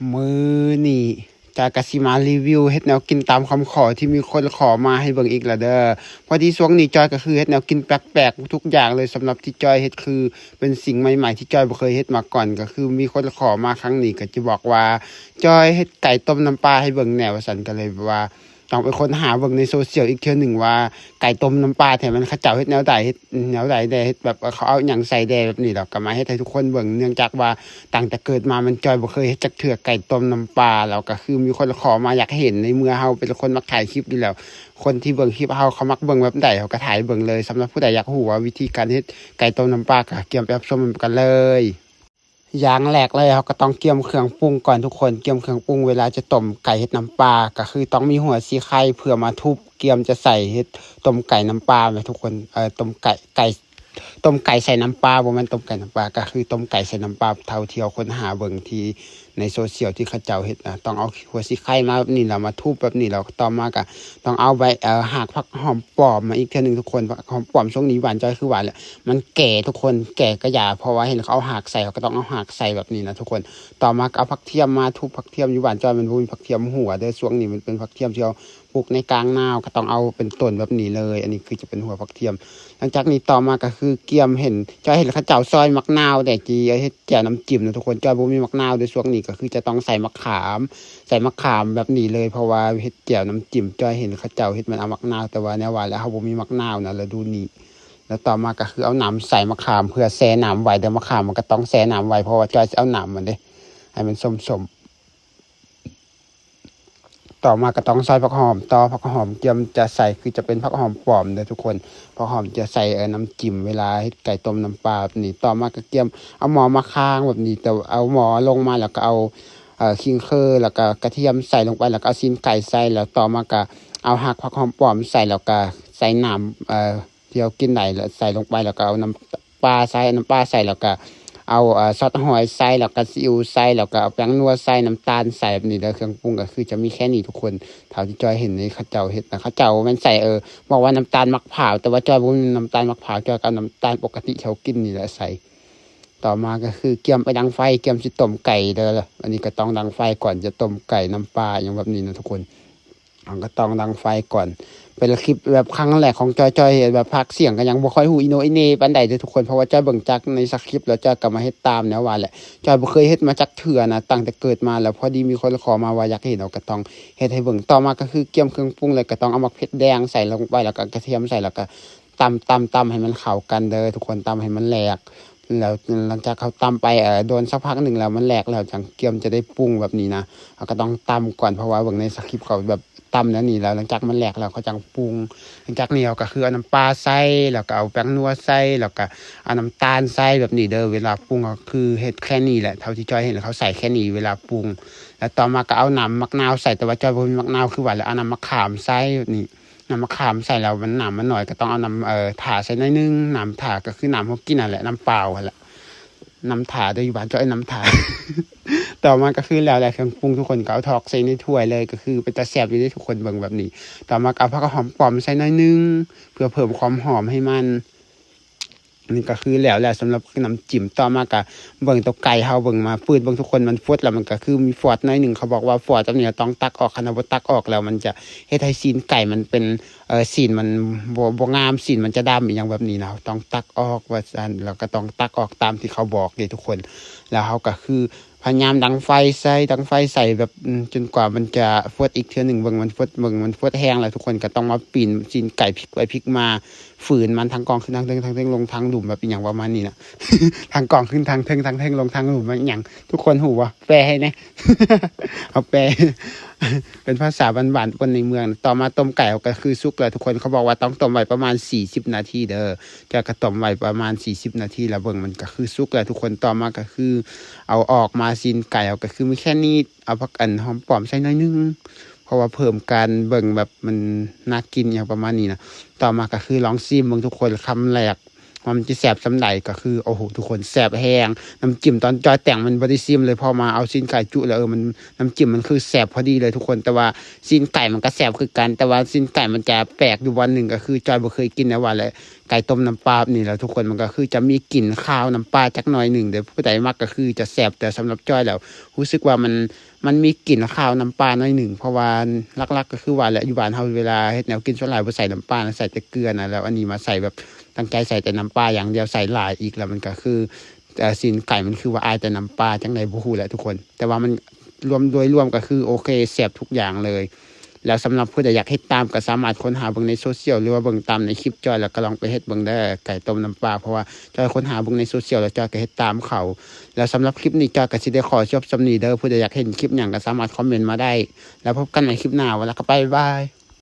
ມື້ນີ້ຈອຍກະຊິມາຣີວິວເຮັດແນວກິນຕາມຄຳຂໍທີ່ມີຄົນຂໍມາໃຫ້ເບິ່ງອີກລະເດີ. ພໍດີຊ່ວງນີ້ຈອຍກະຄືເຮັດແນວກິນແປກໆທຸກຢ່າງເລີຍ. ສຳລັບທີ່ຈອຍເຮັດຄືເປັນສິ່ງໃໝ່ໆທີ່ຈອຍບໍ່ເຄີຍເຮັດມາກ່ອນ, ກະຄືມີຄົນຂໍມາຄັ້ງນີ້ ກະຈະບອກວ່າຈອຍເຮັດໄກ່ຕົ້ມນ້ຳປາໃຫ້ເບິ່ງແດ່ວ່າຊັ້ນ. ກະເລີຍແບບວ່າ ຕ້ອງໄປຄົ້ນຫາເບິ່ງໃນໂຊຊຽວອີກເທື່ອໜຶ່ງວ່າ ໄກ່ຕົ້ມນ້ຳປາແທ້ ມັນເຂົາເຈົ້າເຮັດແນວໃດ ເຮັດແນວໃດແດ່ ເຮັດແບບເຂົາເອົາຫຍັງໃສ່ແດ່ແບບນີ້. ແລ້ວກະມາເຮັດໃຫ້ທຸກຄົນເບິ່ງ ເນື່ອງຈາກວ່າຕັ້ງແຕ່ເກີດມາແມ່ນຈອຍບໍ່ເຄີຍເຮັດຈັກເທື່ອ ໄກ່ຕົ້ມນ້ຳປາ. ແລ້ວກະຄືມີຄົນຂໍມາຢາກເຫັນ ໃນເມື່ອເຮົາເປັນຄົນມັກຖ່າຍຄລິບຢູ່ແລ້ວ ຄົນທີ່ເບິ່ງຄລິບເຮົາເຂົາມັກເບິ່ງແບບໃດ ເຮົາກະຖ່າຍເບິ່ງເລີຍ. ສຳລັບຜູ້ໃດຢາກຮູ້ວ່າວິທີການເຮັດໄກ່ຕົ້ມນ້ຳປາ ກະກຽມໄປຮັບຊົມນຳກັນເລີຍ. ຢ່າງແລກເລີຍ ເຮົາກະຕ້ອງກຽມເຄື່ອງປຸງກ່ອນທຸກຄົນ. ກຽມເຄື່ອງປຸງເວລາຈະຕົ້ມໄກ່ເຮັດນ້ຳປາ ກະຄືຕ້ອງມີຫົວສີໄຄເພື່ອມາທຸບ ກຽມຈະໃສ່ເຮັດຕົ້ມໄກ່ນ້ຳປາແມ່ນທຸກຄົນ. ເອີ ຕົ້ມໄກ່ ໄກ່ ຕົ້ມໄກ່ໃສ່ນ້ຳປາ ບໍ່ແມ່ນຕົ້ມໄກ່ນ້ຳປາ ກະຄືຕົ້ມໄກ່ໃສ່ນ້ຳປາ. ເທົ່າທີ່ເຮົາຄົ້ນຫາເບິ່ງທີ່ໃນໂຊຊຽວທີ່ເຂົາເຈົ້າເຮັດນະ ຕ້ອງເອົາຫົວສີໄຄມາແບບນີ້ ແລ້ວມາທຸບແບບນີ້ ແລ້ວຕໍ່ມາກະຕ້ອງເອົາໃບ ເອີ ຮາກຜັກຫອມປ້ອມມາອີກເທື່ອໜຶ່ງທຸກຄົນ. ຜັກຫອມປ້ອມຊ່ວງນີ້ຫວານຈ້ອຍຄືຫວານແຫຼະ ມັນແກ່ທຸກຄົນ ແກ່ກະຢ່າ ເພາະວ່າເຫັນເຂົາເອົາຮາກໃສ່ ເຮົາກະຕ້ອງເອົາຮາກໃສ່ແບບນີ້ນະທຸກຄົນ. ຕໍ່ມາກະເອົາຜັກທຽມມາທຸບ. ຜັກທຽມຢູ່ບ້ານຈ້ອຍມັນບໍ່ມີຜັກທຽມຫົວເດີ ຊ່ວງນີ້ມັນເປັນຜັກທຽມທີ່ເຮົາປຸກໃນກາງນາ ເຮົາກະຕ້ອງເອົາເປັນຕົ້ນແບບນີ້ເລີຍ. ອັນນີ້ຄືຈະເປັນຫົວຜັກທຽມ. ຫຼັງຈາກນີ້ຕໍ່ມາກະຄືກຽມ ເຫັນ ຈ້ອຍເຫັນເຂົາເຈົ້າຊອຍໝາກນາວແດ່ ຊິເຮັດແຈ່ວນ້ຳຈິ້ມນະທຸກຄົນ. ຈ້ອຍບໍ່ມີໝາກນາວເດີ ຊ່ວງນີ້ກະຄືຈະຕ້ອງໃສ່ໝາກຂາມ ໃສ່ໝາກຂາມແບບນີ້ເລີຍ ເພາະວ່າເຮັດແຈ່ວນ້ຳຈິ້ມ. ຈ້ອຍເຫັນເຂົາເຈົ້າເຮັດມັນເອົາໝາກນາວ ແຕ່ວ່າແນວວ່າແລ້ວ ເຮົາບໍ່ມີໝາກນາວນະລະດູນີ້. ແລ້ວຕໍ່ມາກະຄືເອົານ້ຳໃສ່ໝາກຂາມ ເພື່ອແຊ່ນ້ຳໄວ້ເດີ. ໝາກຂາມມັນກະຕ້ອງແຊ່ນ້ຳໄວ້ ເພາະວ່າຈ້ອຍຊິເອົານ້ຳມັນເດ້ ໃຫ້ມັນສົ້ມໆ. ຕໍ່ມາກະຕ້ອງຊອຍຜັກຫອມຕໍ່. ຜັກຫອມກຽມຈະໃສ່ຄືຈະເປັນຜັກຫອມປ້ອມເດີທຸກຄົນ. ຜັກຫອມຈະໃສ່ ເອີ ນ້ຳຈິ້ມເວລາເຮັດໄກ່ຕົ້ມນ້ຳປາແບບນີ້. ຕໍ່ມາກະກຽມເອົາໝໍ້ມາຄາງແບບນີ້ ແຕ່ເອົາໝໍ້ລົງມາ ແລ້ວກະເອົາ ເອີ ຂີງເຄີ ແລ້ວກະກະທຽມໃສ່ລົງໄປ ແລ້ວກະເອົາຊີ້ນໄກ່ໃສ່ ແລ້ວຕໍ່ມາກະເອົາຮາກຜັກຫອມປ້ອມໃສ່ ແລ້ວກະໃສ່ນ້ຳ ເອີ ທີ່ເຮົາກິນໄດ້ ແລ້ວໃສ່ລົງໄປ ແລ້ວກະເອົານ້ຳປາໃສ່ ນ້ຳປາໃສ່ ແລ້ວກະເອົາ ເອີ ຊອດຫອຍໃສ່ ແລ້ວກະຊີອິ້ວໃສ່ ແລ້ວກະເອົາແປ້ງນົວໃສ່ ນ້ຳຕານໃສ່ແບບນີ້ເດີ. ເຄື່ອງປຸງກະຄືຈະມີແຄ່ນີ້ທຸກຄົນ ເທົ່າທີ່ຈ້ອຍເຫັນໃນເຂົາເຈົ້າເຮັດນະ. ເຂົາເຈົ້າແມ່ນໃສ່ ເອີ ບອກວ່ານ້ຳຕານໝາກພ້າວ ແຕ່ວ່າຈ້ອຍບໍ່ມີນ້ຳຕານໝາກພ້າວ ຈ້ອຍກະເອົານ້ຳຕານປົກກະຕິທີ່ເຮົາກິນນີ້ແຫຼະໃສ່. ຕໍ່ມາກະຄືກຽມໄປດັງໄຟ ກຽມຊິຕົ້ມໄກ່ເດີ. ອັນນີ້ກະຕ້ອງດັງໄຟກ່ອນ ຈະຕົ້ມໄກ່ນ້ຳປາຫຍັງແບບນີ້ນະທຸກຄົນ. ເຮົາກະຕ້ອງດັງໄຟກ່ອນ. ເປັນຄລິບແບບຄັ້ງແລກຂອງຈ້ອຍ ຈ້ອຍເຮັດແບບພາກສຽງກະຍັງບໍ່ຄ່ອຍຮູ້ອີໂໜອີເໜປານໃດເດີທຸກຄົນ ເພາະວ່າຈ້ອຍເບິ່ງຈາກໃນສະຄຣິບແລ້ວ ຈ້ອຍກະມາເຮັດຕາມແນວວ່າແຫຼະ. ຈ້ອຍບໍ່ເຄີຍເຮັດມາຈັກເທື່ອນະ ຕັ້ງແຕ່ເກີດມາ ແລ້ວພໍດີມີຄົນຂໍມາວ່າຢາກເຫັນ ເຮົາກະຕ້ອງເຮັດໃຫ້ເບິ່ງ. ຕໍ່ມາກະຄືກຽມເຄື່ອງປຸງ ແລ້ວກະຕ້ອງເອົາໝາກເຜັດແດງໃສ່ລົງໄປ ແລ້ວກະກະທຽມໃສ່ ແລ້ວກະ ຕຳ ຕຳ ຕຳໃຫ້ມັນເຂົ້າກັນເດີທຸກຄົນ ຕຳໃຫ້ມັນແຫຼກ. ແລ້ວຫຼັງຈາກເຮົາຕຳໄປ ເອີ ດົນສັກພັກໜຶ່ງແລ້ວມັນແຫຼກແລ້ວ ຈັ່ງກຽມຈະໄດ້ປຸງແບບນີ້ນະ. ເຮົາກະຕ້ອງຕຳກ່ອນ ເພາະວ່າເບິ່ງໃນສະຄຣິບເຂົາແບບຕຳແນວນີ້ ແລ້ວຫຼັງຈາກມັນແຫຼກແລ້ວເຂົາຈັ່ງປຸງ. ຫຼັງຈາກນີ້ເຮົາກະຄືເອົານ້ຳປາໃສ່ ແລ້ວກະເອົາແປ້ງນົວໃສ່ ແລ້ວກະເອົານ້ຳຕານໃສ່ແບບນີ້ເດີ. ເວລາປຸງກະຄືເຮັດແຄ່ນີ້ແຫຼະ ເທົ່າທີ່ຈ້ອຍເຫັນເຂົາໃສ່ແຄ່ນີ້ເວລາປຸງ. ແລ້ວຕໍ່ມາກະເອົານ້ຳໝາກນາວໃສ່ ແຕ່ວ່າຈ້ອຍບໍ່ມີໝາກນາວຄືວ່າແຫຼະ ເອົານ້ຳມະຂາມໃສ່ແບບນີ້. ນ້ຳມະຂາມໃສ່ແລ້ວມັນ ນ້ຳມັນໜ້ອຍ ກະຕ້ອງເອົານ້ຳ ເອີ ຖ້າໃສ່ໜ້ອຍໜຶ່ງ. ນ້ຳຖ້າກະຄືນ້ຳເຮົາກິນຫັ້ນແຫຼະ ນ້ຳເປົ່າຫັ້ນແຫຼະ ນ້ຳຖ້າເດີ ຢູ່ບ້ານເຈົ້າເອີ້ນນ້ຳຖ້າ. ຕໍ່ມາກະຄືແລ້ວແຫຼະເຄື່ອງປຸງ ທຸກຄົນກະເອົາຖອກໃສ່ໃນຖ້ວຍເລີຍ ກະຄືເປັນຕາແຊບຢູ່ເດ້ທຸກຄົນເບິ່ງແບບນີ້. ຕໍ່ມາກະເອົາຜັກຫອມປ້ອມໃສ່ໜ້ອຍໜຶ່ງ ເພື່ອເພີ່ມຄວາມຫອມໃຫ້ມັນ. ນີ້ກະຄືແລ້ວແຫຼະສຳລັບນ້ຳຈິ້ມ. ຕໍ່ມາກະເບິ່ງໂຕໄກ່ເຮົາ ເບິ່ງມາ ຟືດເບິ່ງທຸກຄົນ ມັນຟົດແລ້ວ ມັນກະຄືມີຟອດໜ້ອຍໜຶ່ງ. ເຂົາບອກວ່າຟອດແບບນີ້ຕ້ອງຕັກອອກ ຄັນເຮົາບໍ່ຕັກອອກແລ້ວມັນຈະເຮັດໃຫ້ຊີ້ນໄກ່ມັນເປັນ ເອີ ຊີ້ນມັນບໍ່ ບໍ່ງາມ ຊີ້ນມັນຈະດຳອີ່ຫຍັງແບບນີ້ນະ ຕ້ອງຕັກອອກວ່າຊັ້ນ. ແລ້ວກະຕ້ອງຕັກອອກຕາມທີ່ເຂົາບອກເດ້ທຸກຄົນ. ແລ້ວເຮົາກະຄືພະຍາຍາມດັງໄຟໃສ່ ດັງໄຟໃສ່ແບບ ອືມ ຈົນກວ່າມັນຈະຟົດອີກເທື່ອໜຶ່ງ. ເບິ່ງມັນຟົດ ເບິ່ງມັນຟົດແຮງແລ້ວ ທຸກຄົນກະຕ້ອງມາປີ້ນຊີ້ນໄກ່ ພິກໄປພິກມາ ຝືນມັນທາງກ້ອງຂຶ້ນທາງເທິງ ທາງເທິງລົງທາງລຸ່ມແບບອີ່ຫຍັງປະມານນີ້ນະ. ທາງກ້ອງຂຶ້ນທາງເທິງ ທາງເທິງລົງທາງລຸ່ມ ແມ່ນຫຍັງ ທຸກຄົນຮູ້ບໍ່? ແປໃຫ້ແດ່ ເອົາແປ ເປັນພາສາບ້ານໆຄົນໃນເມືອງ. ຕໍ່ມາຕົ້ມໄກ່ເຮົາກະຄືສຸກແລ້ວທຸກຄົນ ເຂົາບອກວ່າຕ້ອງຕົ້ມໄວ້ປະມານສີ່ສິບນາທີເດີ. ແລ້ວກະຕົ້ມໄວ້ປະມານສີ່ສິບນາທີ ແລ້ວເບິ່ງມັນກະຄືສຸກແລ້ວທຸກຄົນ. ຕໍ່ມາກະຄືເອົາອອກມາ ຊີ້ນໄກ່ເຮົາກະຄືມີແຄ່ນີ້ ເອົາຜັກ ອັນ ຫອມປ້ອມໃສ່ໜ້ອຍໜຶ່ງ ເພາະວ່າເພີ່ມການເບິ່ງແບບມັນໜ້າກິນຫຍັງປະມານນີ້ນະ. ຕໍ່ມາກະຄືລອງຊີມເບິ່ງທຸກຄົນ ຄຳແລກ ວ່າມັນຈະແຊບສ່ຳໃດ ກໍຄື ໂອ້ໂຫ ທຸກຄົນ ແຊບແຮງ. ນ້ຳຈິ້ມຕອນຈ້ອຍແຕ່ງມັນບໍ່ໄດ້ຊີມເລີຍ ພໍມາເອົາຊີ້ນໄກ່ຈຸແລ້ວ ເອີ ມັນ ນ້ຳຈິ້ມມັນຄືແຊບພໍດີເລີຍທຸກຄົນ. ແຕ່ວ່າຊີ້ນໄກ່ມັນກໍແຊບຄືກັນ ແຕ່ວ່າຊີ້ນໄກ່ມັນຈະແປກຢູ່ບ່ອນໜຶ່ງ ກໍຄືຈ້ອຍບໍ່ເຄີຍກິນແນວວ່າແຫຼະ ໄກ່ຕົ້ມນ້ຳປານີ້ແຫຼະທຸກຄົນ. ມັນກໍຄືຈະມີກິ່ນຄາວນ້ຳປາຈັກໜ້ອຍໜຶ່ງເດີ ຜູ້ໃດມັກກໍຄືຈະແຊບ ແຕ່ສຳລັບຈ້ອຍແລ້ວ ຮູ້ສຶກວ່າມັນ ມັນມີກິ່ນຄາວນ້ຳປາໜ້ອຍໜຶ່ງ ເພາະວ່າຫຼັກໆກໍຄືວ່າແຫຼະ ຢູ່ບ້ານເຮົາເວລາເຮັດແນວກິນສ່ວນຫຼາຍບໍ່ໃສ່ນ້ຳປານະ ໃສ່ແຕ່ເກືອນະ. ແລ້ວອັນນີ້ມາໃສ່ແບບ ຕັ້ງໃຈໃສ່ແຕ່ນ້ຳປາຢ່າງດຽວ ໃສ່ຫຼາຍອີກ ແລ້ວມັນກໍຄື ເອີ ຊີ້ນໄກ່ມັນຄືວ່າອາຍແຕ່ນ້ຳປາ ຈັ່ງໃດບໍ່ຮູ້ແຫຼະທຸກຄົນ. ແຕ່ວ່າມັນລວມ ໂດຍລວມກໍຄືໂອເຄ ແຊບທຸກຢ່າງເລີຍ. ແລ້ວສຳລັບຜູ້ໃດຢາກເຮັດຕາມ ກໍສາມາດຄົ້ນຫາເບິ່ງໃນໂຊຊຽວ ຫຼືວ່າເບິ່ງຕາມໃນຄລິບຈ້ອຍ ແລ້ວກໍລອງໄປເຮັດເບິ່ງເດີ ໄກ່ຕົ້ມນ້ຳປາ ເພາະວ່າຈ້ອຍຄົ້ນຫາເບິ່ງໃນໂຊຊຽວ ແລ້ວຈ້ອຍກໍເຮັດຕາມເຂົາ. ແລ້ວສຳລັບຄລິບນີ້ ຈ້ອຍກໍຊິໄດ້ຂໍຈົບສ່ຳນີ້ເດີ. ຜູ້ໃດຢາກເຫັນຄລິບຫຍັງກໍສາມາດຄອມເມັນມາໄດ້. ແລ້ວພົບກັນໃໝ່ຄລິບໜ້າ ແລ້ວກໍບາຍບາຍ.